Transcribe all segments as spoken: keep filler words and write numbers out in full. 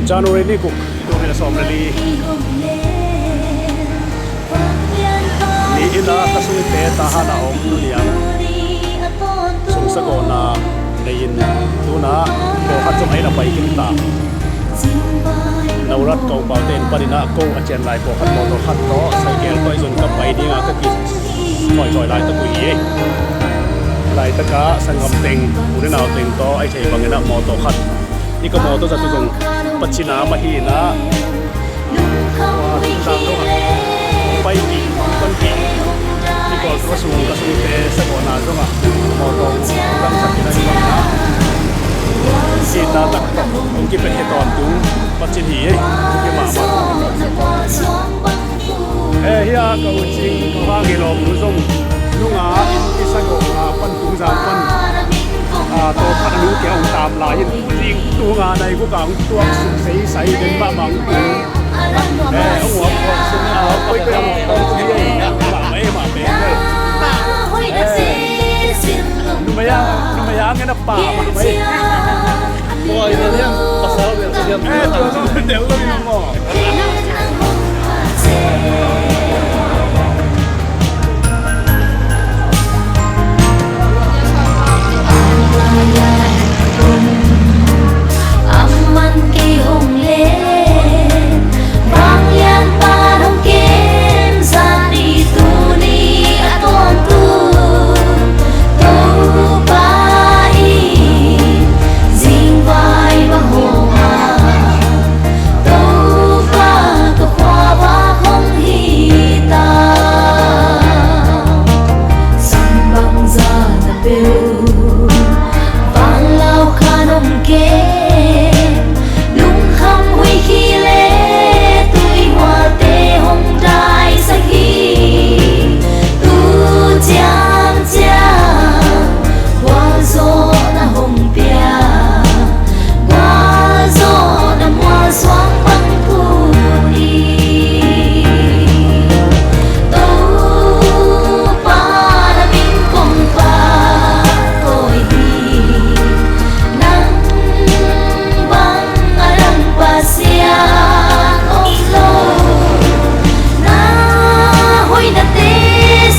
January ni guk, tul nih le sawm le li ni in ah ka sungte Tahan a om Nu Niang sung sagawhna nei in tu in ah pawlkhat zong a inn ah pai khin ta. Norat ka upaute inn panin ah ko a cian lai pawlkhat mawtaw khat tawh cycle tawh i zon ka pai ding a ka kithawithawi laitak uh hi. Laitak ah sanggam teng, u le nau teng tawh a i theih bangin ah mawtaw khat, i ka mawtaw zat uh zong Pasian a mah hi in ah, paipih, panpih, i kawltu a sung ka sungte sagawhna zongah mawtaw langsak in ah i bangin ah sihna tak tawh hong kipia hi tawntung Pasian hi ei. Hi mahmah. Eh, hi a ka u Cing, ka va ngilawm nu zong nunga inn kisagawhna pan tungzang pan, ah, tawlkhat a nu kia hong tam lai in, tung a nai guk a hong tuak sung sei sai den mahmah hong tung. Eh, hong uap uap sung a, hong poi poi hong uap uap sung hi ei, mahmah ei, mahmah ei. Eh, numei a, numei a ngen a pa mahmah ei. Tua in a liam, pasal bel ka liam. Eh, tua zong tel lo in a maw. Amah kei hong len, vanglian pan hong kem, zani tuni a tawntung Topa in zingvai va hawm a, Topa ka khuavak hong hi ta. Sam bangzah na peuh, vanlau khan hong kem, lungkham huih khi le tuihualte hong daisak hi. Tu ciangciang gualzawhna hong pia, gualzawhna mualsuang bang thu hi. Topa na min kong pahtawi hi. Nang bang a dang Pasian om lo. Na hoihnate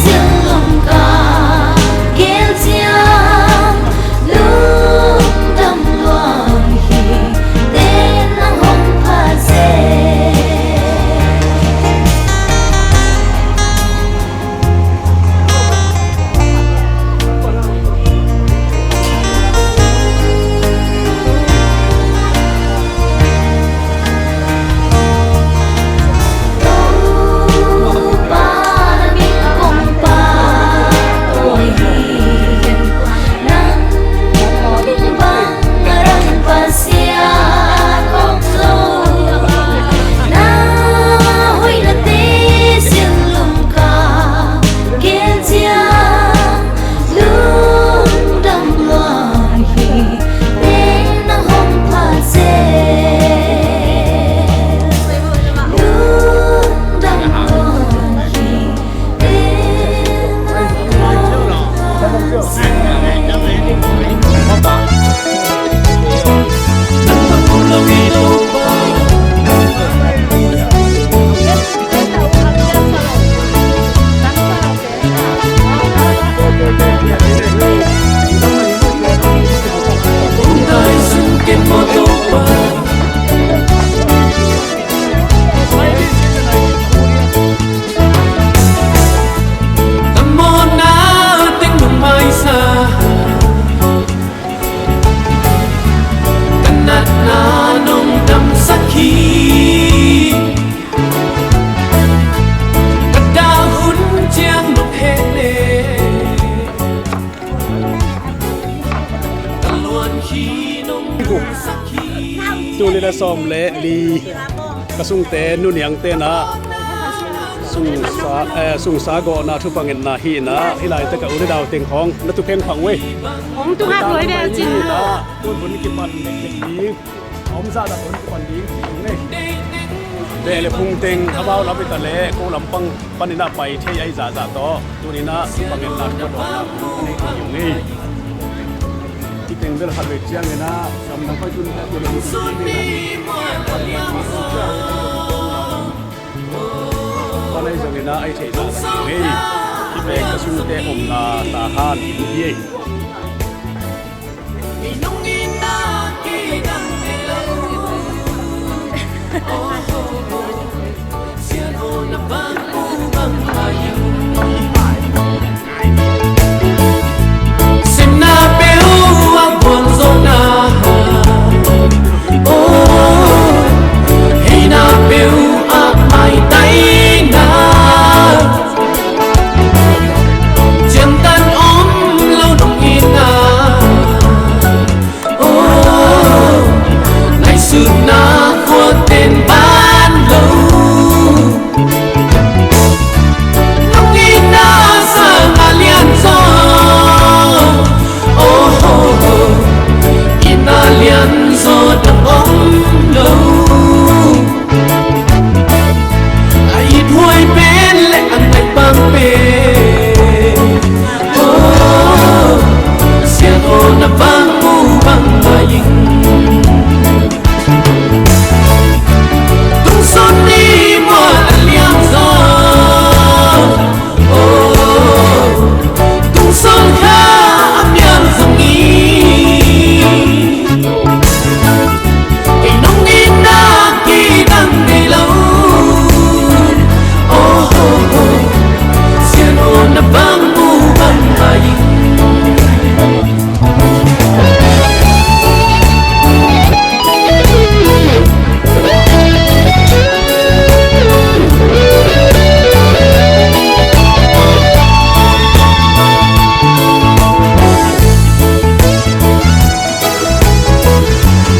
silh lungka gel ciang lungdam luang hi. Ten nang hong pha zel. Tul nih le sawm le li, ka sungte Nu Niang ten ah sungsa, eh, sungsa gawhna thupha ngetna hi in ah, hih laitak ah u le nau teng khawng na tu kheng phang uh ei. Hong tu khak lua ve cin. Tun hun kipan ding, a om zahzah hun kipan ding hi ung ei. Beh le phung teng amau lam hi ta leh ko lam pang panin ah pai thei ahi zahzah tawh tuni in ah thupha ngetna thupha dawna hun nei hi ung ei. Teng bel khat vei ciangin ah gamdang pai tun khat vei. Panai zongin ah ai thei zah ngei. Kipeng ka sungte omna ta han in hi ei. Simna peuh a guan zawhna, oh, heina peuh a maitaina, ciamtan om lo nong itna, oh, ngaihsutna khua ten ban lo. Nong itna sang a lian zaw, oh, oh, oh, itna lian zaw dang om lo. A ithuai pen le a ngaih bang pen, oh, siahaw na bang mu bang mah ing. Tungsawn ni mual a liam zaw, oh, tungsawn kha a mial zong hi. Kei nong itna kidang ngei lo. Oh, oh, oh. Siahaw na bang mu bang mah ing.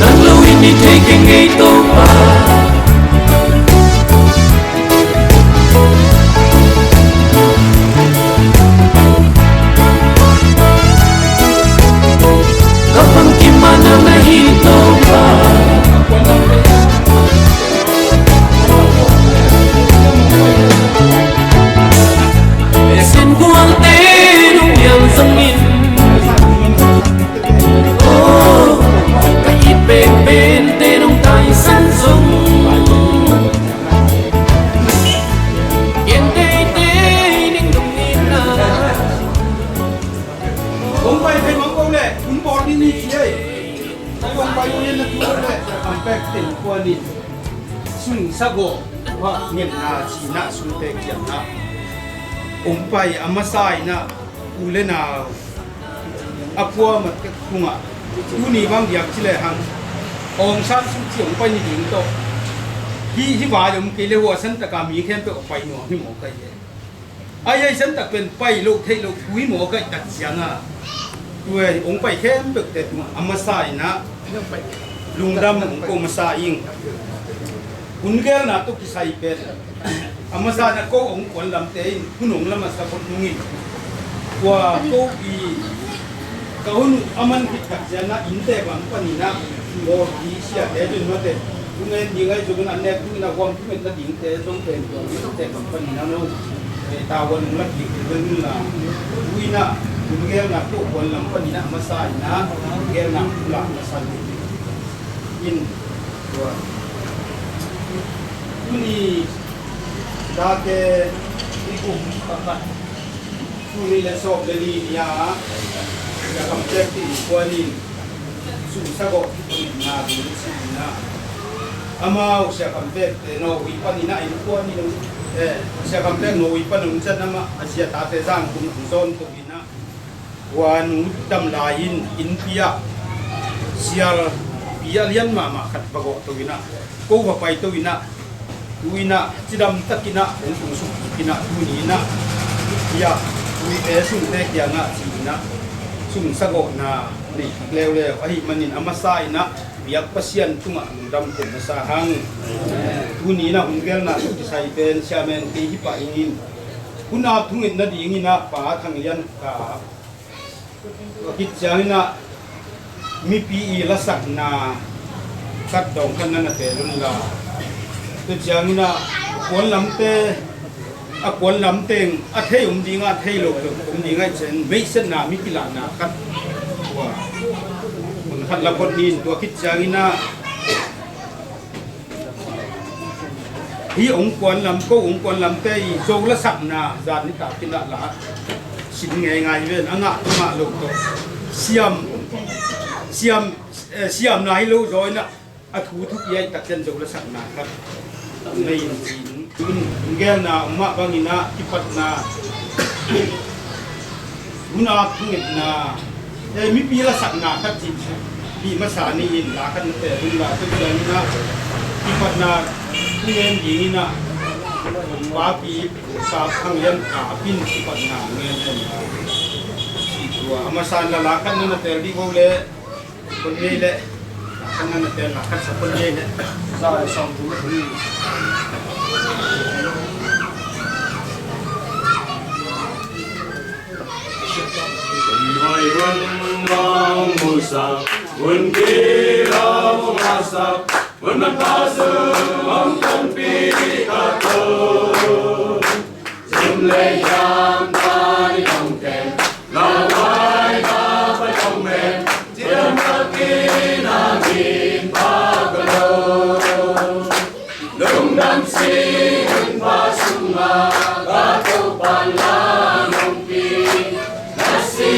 Nang lo in i thei keng ngei Topa. Ka pang kim a nang na hi Topa. Sen gualte nong nial zongin, oh, ka it penpente nong taisan zong. Gen teitei ning nong nitna. Hong pai thei mang ko leh hun bawl ni ni ci ei. Hong pai uh in na tu leh a pek teng khua ni. Sung sagawh hua ngenna cinah sungte kiangah hong pai a masa inah u le nau a pua mat tungah tuni bang diak ci lehang Aung San Suu Kyi hong pai ni ding tawh hi, hi vai om kei le hua santaka mi khempeuh a pai nuam hi maw kai he. Ai, ai santak pen pai lo theih lo thu hi maw kai tak cianga tua hong pai khempeuhte tungah a masa inah lungdam hong ko masa ing. Hun gelna tawh kisai pen a masa na ko hong kuan lamte in hun hong la masa phot nungin kua ko i ka hun uh a man khit tak cianah innte bang paninah bawl i siate tun mate hun en ding ai zong in an nek tu inah huam thu en la dingte zong pen innte bang paninah no tavuan hong la ding pen hun la tu inah hun gelna ko kuan lam paninah a masa inah hun gelna hun la masa ding in tua tuni date i kum pakhat tuni le sawm le li ni a Sia Kam Tek tih innkuan in sumsa gawh na ding si na amau Sia Kam Tek te Norway panin a innkuan in eh Sia Kam Tek Norway pan hong zat amah a sia tate zang kum hong zawn to in a Tua nu dam lai-in innpi ah sialpi a lian mahmah khat va gawh to in ah ko va pai to in ah tu in ah cidam takin ah hong tung suk in ah tuni in ah innpi ah tuite sungte kiangah ci in ah sumsa gawhna nei leuleu ahih manin a masa in ah biak Pasian tungah lungdam ko masa hang. Tuni in ah hun gelna kisai pen siamen kei hi pah in hun ap thungin nading in ah Pa Thang Lian ka Tua khit ciangin ah mipi i lasakna khat dawng khat na na tel un la tua ciangin ah kuan lamte a kuan lamteng a thei om ding a thei lo lo om ding a i cen meihsetna mi kilahna khat tua Khat la phot nin, tua khit ciangin ah, hih ong kuan lam, ko ong kuan lamte i Zo lasakna zan nitakin ah la sin ngeingai ven, a ngah, a ngah lo tawh siam, siam, eh, siamna hi lo zaw in ah, a thu thupi ahih tak ciang Zo lasakna khat nei in ci in. Tun hong gelna om mah bangin ah kipatna, hun a thungetna, eh, mipi lasakna khat cih bih masa ni in, la khat na teel un la, tua ciangin ah kipatna thu ngen dingin ah Papi Sap Thang Lian Kap in kipatna ngen in. Ci tua a masa in la, la khat na na teel ding ho leh, kon ngei leh, la khat na na teel, la khat sa kon ngei leh. Za sawm tum. Hun nuai hun mawng musak, hun kilawm hong hasak, hun manpha sung hong tonpih khat lo. Zum lei hiam ta ni hong ken, na wai na pa hong men, ciam ka ki na min pa ka lo. Lungdam si hun pa sungah ka Topa lam hong pi, na si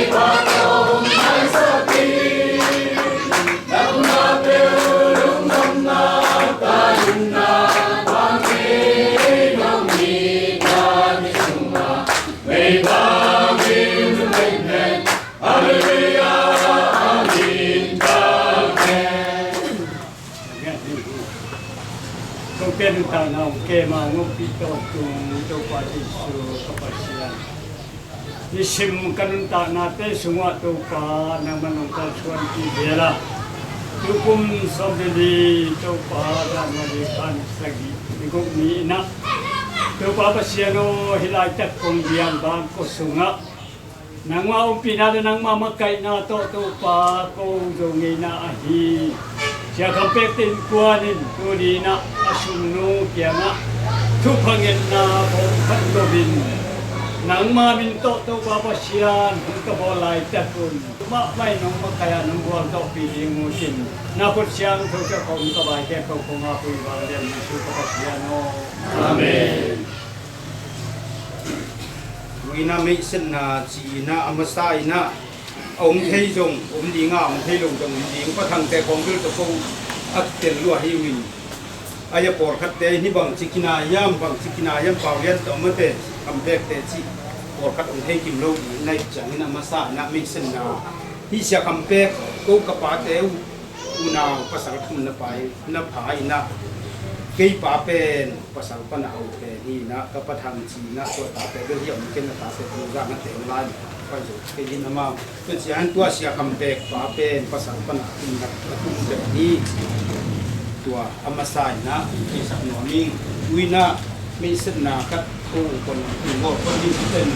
pa tawh hong maisak hi. Na kumna peuh lungdamna ka nunna bang hi, nong mi ka ni sungah mei bangin lungdam hen. Halleluiah, amen. Amen. Tua pen nuntakna hong kem a hong ompih tawntung Topa Jesu ka Pasian, nisim ka nuntaknate sungah Topa nangman hong kalsuanpih bel a, tukum sawm le li Topa January kha ni sagih ni guk ni in ah, Topa Pasian aw, hih laitak kong diang bang ko sungah nangmah ompihna le nangmah makaihna tawh Topa ko Zo ngeina ahi Sia Kham Pek te innkuan in tuni in ah a sungnu kiangah thupha ngetna bawm khat lo in, nangma min tawh Topa Pasian hong ka bawl laitak un, mahmah in nong makaih a nong gualzawhpih ding uh cin, na khut siangtho ciang ka om ka bai kem ko kong a pui vang lian Jesu ka Pasian aw. Amen. Ui na meihsetna ci-in ah a masa in ah, a hong thei zong om ding a, a hong thei lo zong om ding. Pa Thangte kong bil tawh ko a kitel lua hi uh in, a ia pawlkhatte in hih bangci kina hiam, bangci kina hiam, Pau Lian tawh mate, Kham Pekte cih pawlkhat hong thei kim lo ding na hih ciangin a masa in ah meihsetna, hih Sia Kham Pek ko ka pate uh unau pasal thum na pai, na pha in ah, kei pa pen pasal pana au pen hi in ah, ka Pa Thang ci in ah, tua tate bel hi a om ken, a tate tu zang a teng lai pai zo kei in amau. Tua ciang tua Sia Kham Pek pa pen pasal pana in ah, a tum pen hi. Tua a masa in ah kisap nuam ing. Ui na meihsetna khat ko kon in gawh kon in pen.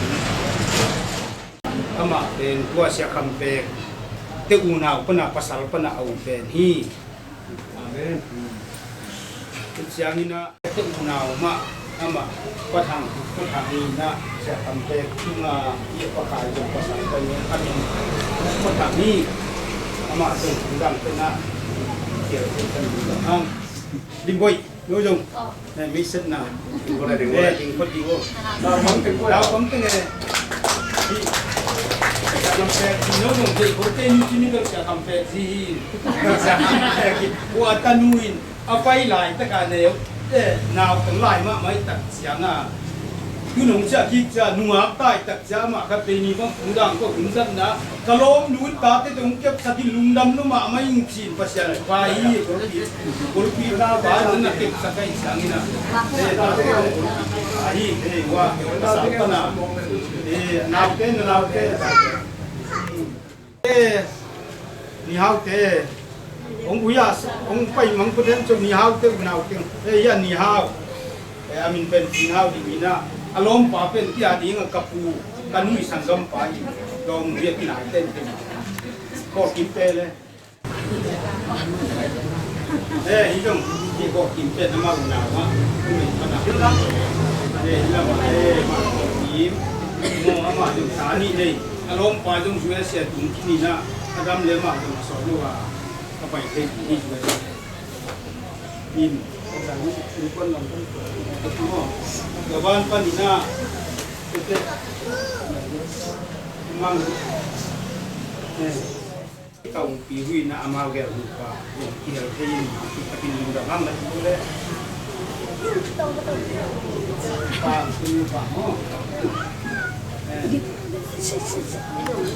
Amah pen tua Sia Kham Pek te unau pana pasal pana au pen hi. Amen. Tua ciangin ah te unau mah amah Pa Thang, Pa Thang in ah Sia Kham Pek tungah i a pakai zong pasal pana hi. Amah zong tungdang pen ah kial pen kan ding hang. Lim Boih. No zong. Oh. Eh, meihsetna. Ding ko na ding ko. Eh, ding ko ding ko. Lau pang teng ko. Lau pang teng eh. Di. Sia Kham Pek. No zong ding ko te ni kini ko Sia Kham Pek si. Sia Kham Pek. Ko a tanu in a pai laitak a neu. Eh, nau teng lai mahmah i tak ciang a. Tu nong cia kik cia nungak tai tak cia mah khat vei ni bang kudang ko hun zatna. Ka lawmnu in tate tawh hong kepsak in lungdam lo mahmah ing ci-in Pasian pai hi. Golpi, golpi pa in na kepsak ahi ciangin ah. Eh, tate tawh golpi pa hi, eh, ua, pasal pana. Eh, naute, na naute. Eh, Ni Hau te. Hong ui a, hong pai mang puten cu Ni Hau te, unau teng. Eh, ya Ni Hau. Eh, a min pen Ni Hau ding in ah. A lawmpa pen tia ding a ka pu, ka nui sanggampa hi. Lawmnu hi a kinai ten ten. Kawlkim te le. Eh, hi zong, hi Kawlkim pen amau unau ah. Kum in mana. Eh, hi lam, eh, ma Kawlkim. Mo amah zong sa nih nei. A lawmpa zong U S A tung khin in ah. Adam le mah zong a sawh lo a, a pai thei ding hi. In, a zang in, in kuan lam kan tua. Aw, ka van pan in a, tete, mang, eh, ka ungpi hui na amau gel nupa, in kihel thei in, a kitakin lungdam ang na tu le. Pa, tu pa mo. Eh.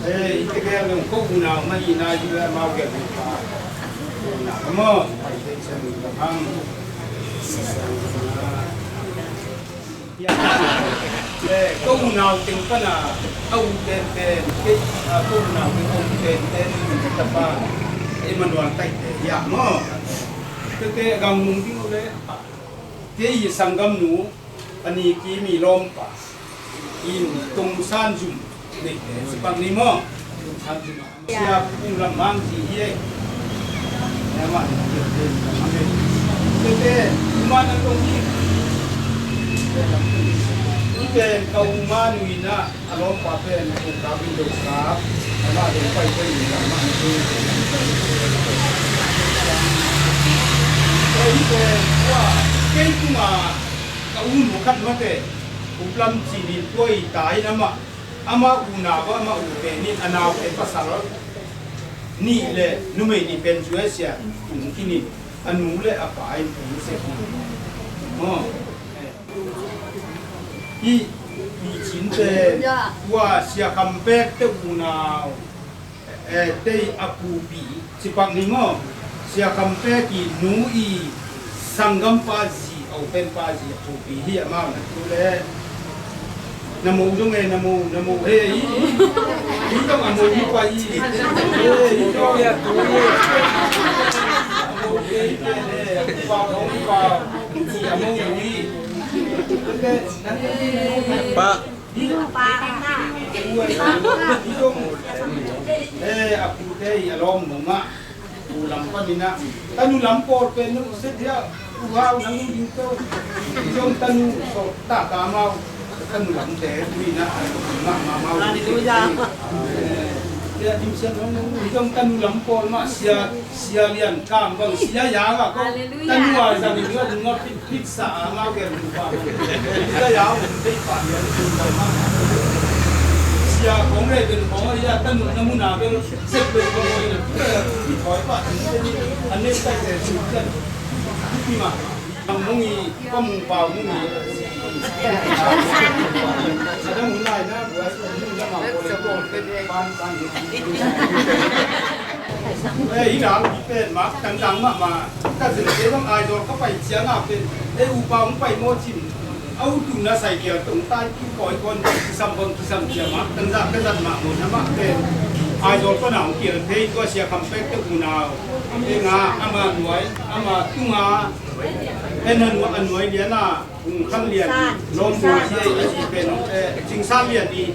Eh, i tegel nong ko unau ma i na i le mau gel pa. Unau mo. Pai te chen ka hang. Eh, ko unau teng pana, a u ten ten, ke, a ko unau teng ko u ten ten, ka pa. Emmanuel tai te ya mo. Te te gang mung ding le. Te i sanggam nu. A ni ki mi lawmpa in Tungsan Zum neite sipak ni maw? Tungsan Zum ah Sia Pung Lam Mang ci hi ei. Sia Mang ci hi ei. Tete, uma na tong hi. I pen ka uma nui na a lawmpa pen Pung Kap in Do Kap. Ama dong pai pen in lam mang ci. Kei pen kua, kei tunga ka u nu khat mate, Uplam Cin in tua i ta in amah, amah unau, amah u pen in a naute pasal nih le numei nih pen Suecia tung khin in a nu le a pa in tung sek in. Maw. Hi, hi Cin pen tua Sia Kham Pek te unau. Eh, tei a pupi, cipak ni maw? Sia Kham Pek i nu i sanggampa zi, a u penpa zi a pupi hi amau na tu le. Na mo dong e, na mo, na mo he i. I dong a mo hi pa i. He i dong. A mo he i pe he. A mo pa, a mo pa. I a mo i. Pa. Eh, a pute i a lawm nungah, pu lam paninah, tanu lam pawl pen nung setia, uhau nang ding to. Zong tanu so ta ka mau, tanu lam te tuinah, ma ma mau. Hallelujah. Eh, ya dim sian nong nung, zong tanu lam pawl ma sia. Sia Lian Kam bang sia ya ga ko. Hallelujah. Tanu a zang in ngat ngat pit pit sa a ngau gen pa. Sia ya un pei pa ya un pa ma. Sia kong re gen kong ya tanu na mun a bel sep bel kong re na. Pi thoi pa. An ne sai se su jan. Pi ma. Ang mung i, ko mung pau mung i. Sa dang mung lai na, buai mung na mau ko le. Pan pan. Eh, i dang i pen mak tang tang mah mah. Ka zin te bang ai dor ka pai ciang a pen. Eh, upa hong pai maw cin. A u tun na sai kial tong tai ki koi kon kisam kon kisam ciang mak tang za ka zat mah maw na mah pen. Ai dor ko na hong kial thei tua Sia Kham Pek te u nau. Eh, nga ama nuai ama tunga. Eh, na nuai a nuai lian a. Kung Khang Lian i lawmpa hi ei, a zi pen, eh, Cing San Lian i,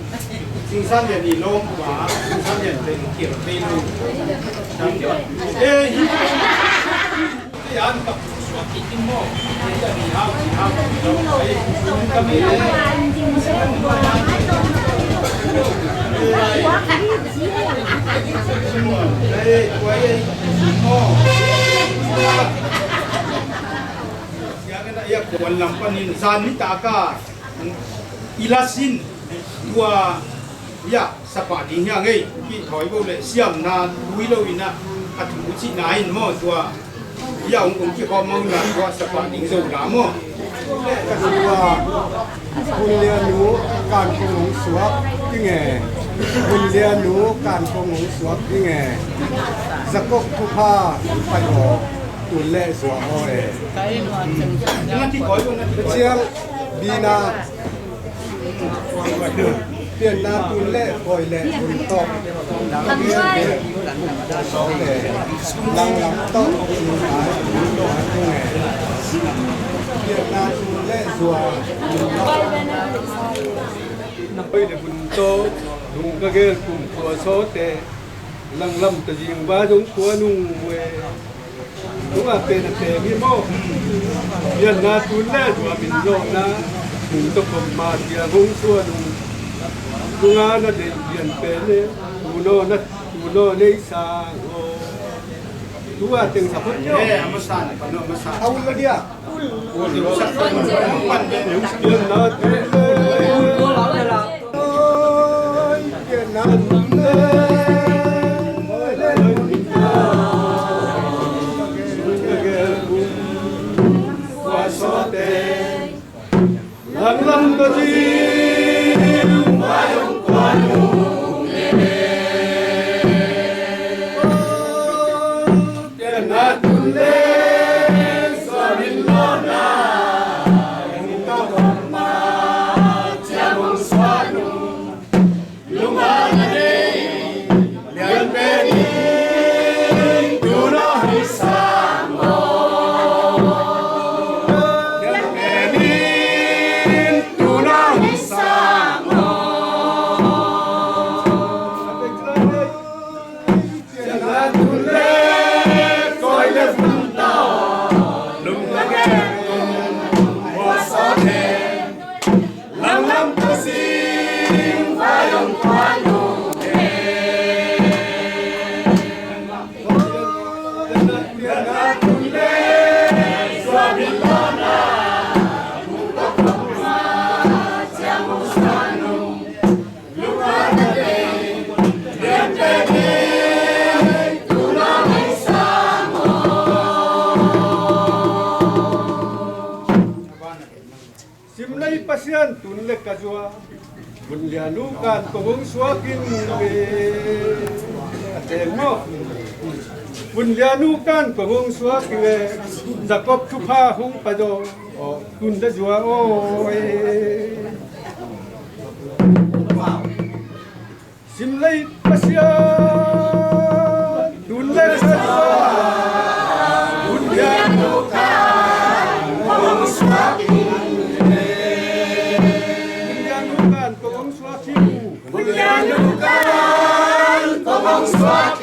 Cing San Lian i lawmpa, Cing San Lian pen kial pei lo. Eh, hi. Eh, an ka suak i kin mo. Eh, an i hau, i hau, i hau. Eh, ka me, eh. Eh, kua, eh, mo. Sia ka na ia kuan lam panin zan ni taka i la sin tua ia sapa ding hia ngei ki thoi bo le siam na lui lo ina a thu chi na in mo tua ia ung ung ki khom mang na tua sapa ding zo la mo. Ka tua Hun Lian Nu kan kong hong suak ding e. Hun Lian Nu kan kong hong suak ding e. Zakok Thupha Pai Aw Tun Le Zua Aw e. Ciang Bina Pianna Tun Le Koi Le Hun Tawk. Langlam tawh nungai nungai nungai. Pianna Tun Le Zua. Na poi le bun to nung ka gel kum tua sawte. Langlam ta zing ba zong tua nung we. Nung a pen a pen hi maw. Pianna Tun Le Zua min zawhna nung to kom ma tia hong tua nung. Nung a na dei pian pen e. Nung no na Lo nei sang ho. Tua teng sa phot nyo. Eh, a masa, a masa. A ul lo dia. Ul lo dia. Simlei Pasian, tun le ka zua. Vun lian uh kan kong hong suak ing e. A teng maw. Vun lian uh kan kong hong suak ing e. Jakob thupha hong pai zaw. Aw, tun le zua aw e. Simlei Pasian, tun le ka zua. Vun lian uh kan kong hong suak ing e. Vun lian uh kan kong hong suak ing e. Vun lian uh kan kong hong suak